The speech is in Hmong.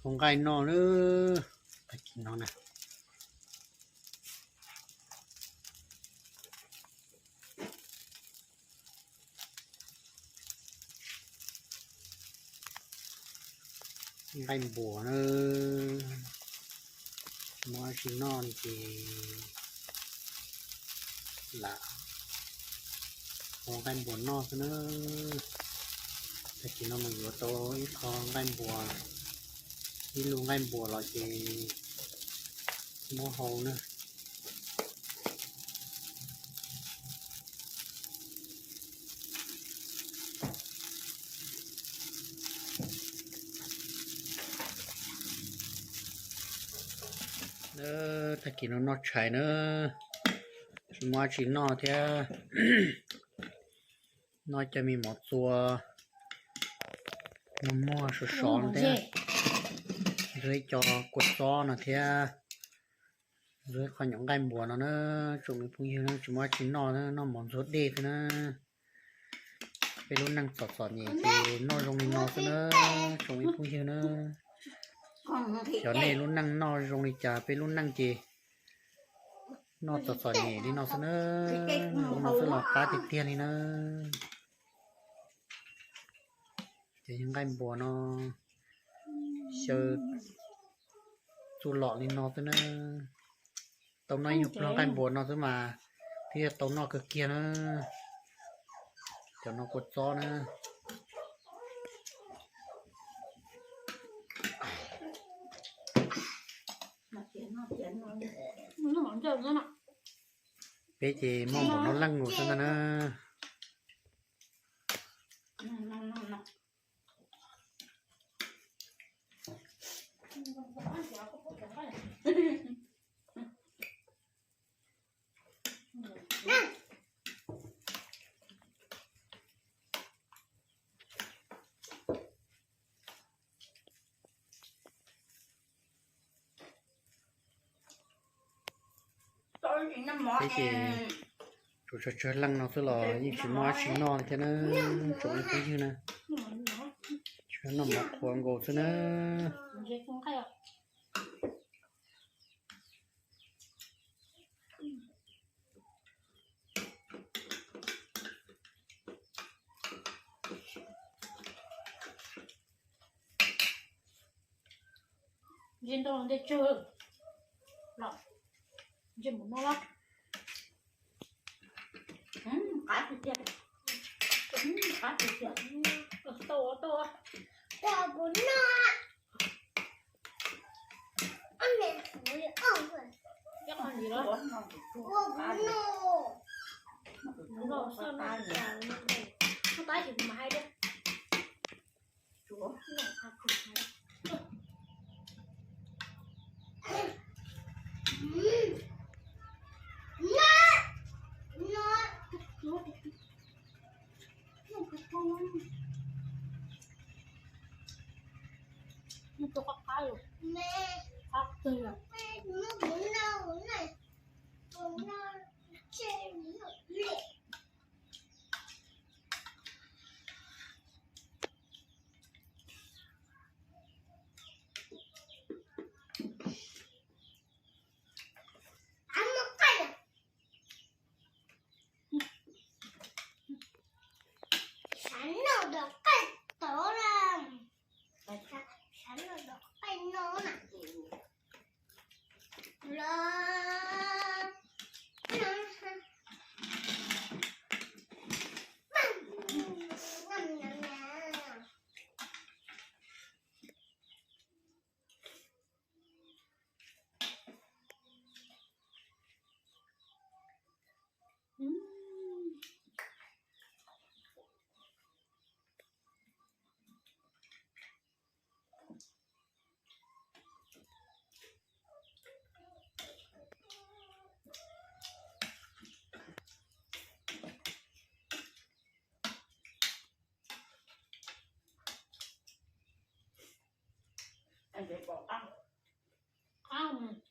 Hu nqaij noj na, tag kis no na. Nqaij npuas na, muab tsis noj ces lam hu nqaij npuas noj xwb na. Tag kis no mus yuav tau ib qho nqaij npuas, ib lub nqaij npuas los ces muab hau na. Tag kis no noj tshais na, tsis muaj dab tsi noj thiab. Noj cov me mov txua muag muag sov sov no thiab, ntxuag ib co kua txob no thiab, ntxuag ib qho nyuam nqaij npuas no na. Tsoom me phooj ywg na, tsis muaj dab tsi noj na, noj mov ntxuag dej xwb na. Peb lub neej txom txom nyem ces noj zoo li no xwb na, tsoom me phooj ywg na. Xyov nej lub neej noj zoo li cas, peb lub neej ces noj txom txom nyem li no xwb na. Ua no xwb los qab tiag tiag li na. Ces nqaij npuas no xyaw txuj lom li no xwb na. Tau noj ib nyuag pluag nqaij npuas no xwb mas thiaj tau noj kawg kiag na. Cov no kua txob na. Peb ces muaj npaum no leej nkaus xwb ntag na. Peb ces tsuas tsawg tsawg leej no xwb los yeej tsis muaj dab tsi noj thiab na, tsoom me phooj ywg na. Tsuas noj mov qhuav nkaus xwb na. Ntsia ntau ntej tsawg los, ntsia mus no los. Qab tiag tiag, qab tiag tiag. Tau tau, tau puas noj? Ib qho ntxiv los, ua puas noj? Noj xwb, noj tas, noj tas ces kuv mam hais dua. Sawv daws noj dog qaij tod na. Sawv daws noj dog qaij no na. Qab.